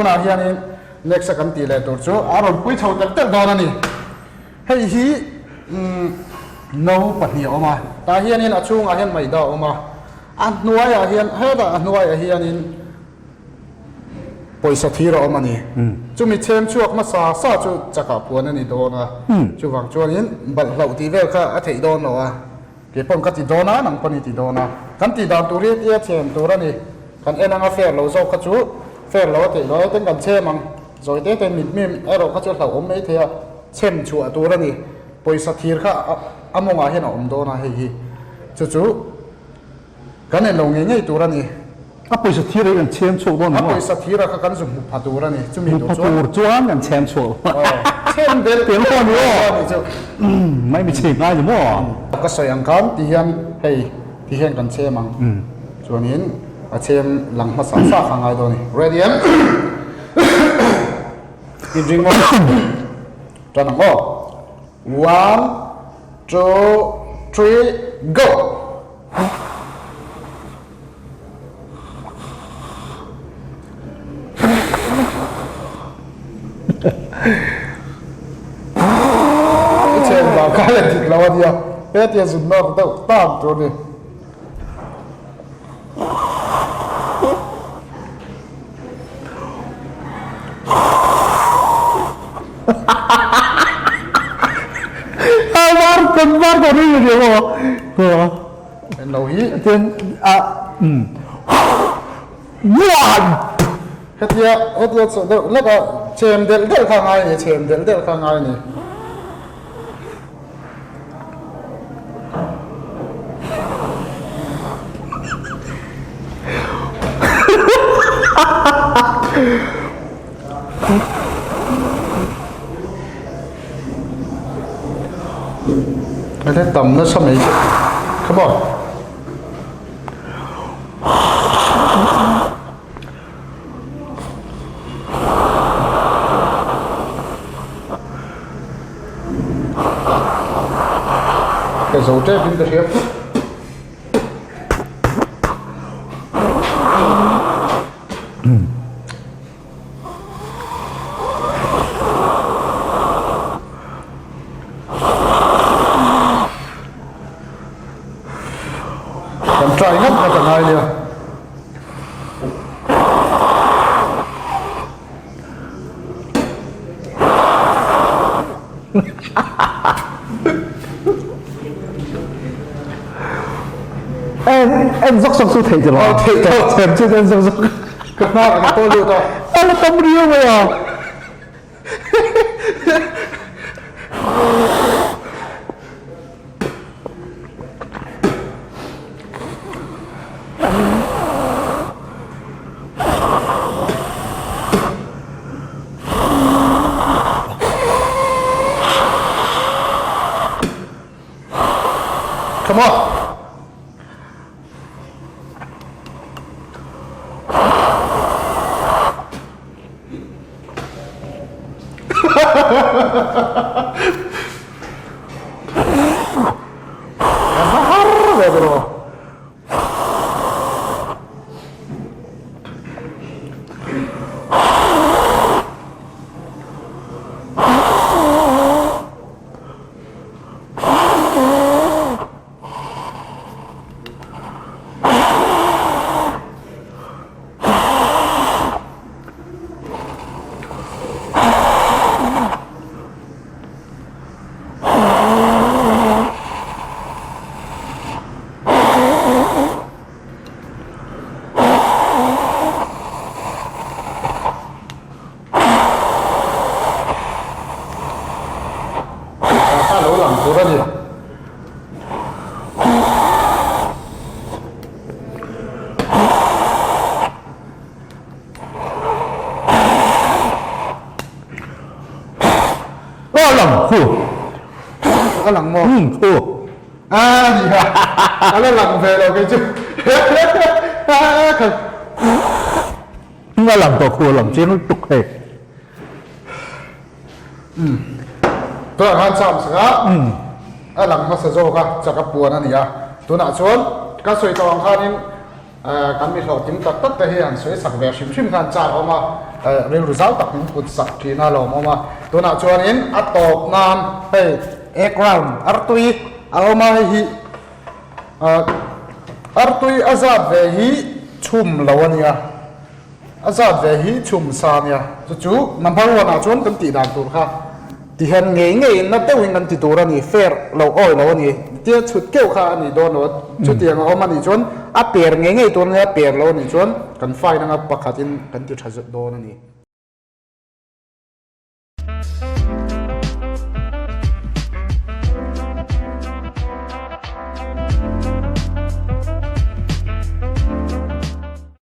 Tunah hianin next a kan tih leh tur chu a rawn pui chho telh telh dawn a ni. Hei hi no pahnih a awm a, tah hianin a chhungah hian maida a awm a, a hnuaiah hian hetah a hnuaiah hianin pawisa thir a awm a ni. Chumi chhem chhuak hmasa sa chu chakah puan a ni dawn a, chuvang chuanin balhhlauh tih vel kha a theih dawn lo a. Kei pawn ka ti dawn a, nang pawn i ti dawn a. Kan tih dan tur hi hetia chhem tur a ni. Kan en anga fair lo zawk kha chu fair lo a theih lo a, hetiang kan chhem ang. Zawi te te mit mim erawh kha chu a hlauhawm mai thei a, chhem chhuah tur a ni. Pawisa thir kha a mawngah hian a awm dawn a hei hi. Chu chu kan en lo ngei ngei tur a ni. A pawisa thir hi kan chhem chhuak dawn ang maw? A pawisa thir a kha kan zu hmu pha tur a ni. Chumi tur chuan. Hmu pha tur chuan kan chhem chhuak. Chhem del tel pawh a ni aw. A ni chu. Mai mi chheng ngai ni maw? Ka sawi ang khan ti hian hei ti hian kan chhem ang. Chuanin a chhem lang hmasa sa kha ngai dawn a ni. Ready em? Inring maw? Tan ang aw. One, two, three, go! I chen dan kha la dik lo a nia, hetia zun nawr deuh tan tur a ni. Var kan var kan ri ri maw? En lo hi. Tin a One. Hetia hetia chaw deuh lek a chem delh delh kha ngai ni chem delh delh kha ngai ni. Cái tầm nó sao mày Come on Ka zo tep in ka hria. Kan try ngat ngat a ngai nia. En en zawk zawk chu theih tilo. Aw theih tawh. Chem chu en zawk zawk. Ka hnar ka pawh lut a. A la tam riau mai a. Come on. Kha lo lang tur a ni. A lang khu. A lang maw? Khu. A ni a, a la lang ve lo kei chu. A lang tawh khu a lang chiang lutuk hei. Tunah khan cham sak a, a lang hmasa zawk a, chak a puan a ni a. Tunah chuan ka sawi tawh ang khanin Kan mi hlawhtling tak tak te hi han sawi sak ve hrim hrim khan chak awm a. Rilru zau tak min put sak thin a lawmawm a. Tunah chuanin a tawp nan hei egg round artui a awm a, hei hi artui a zat ve hi chhum lo a nia, a zat ve hi chhum sa a nia. Chu chu number one ah chuan kan tih dan tur kha ti hian ngei ngeiin na deuhin kan ti tur a ni, fair lo awi lo a ni. Tia chhut keuh kha a nih dawn lo a, chutiang a awm a nih chuan a per ngei ngei tur a nia, per lo a nih chuan kan fine anga pakhatin kan ti tha dawn a ni.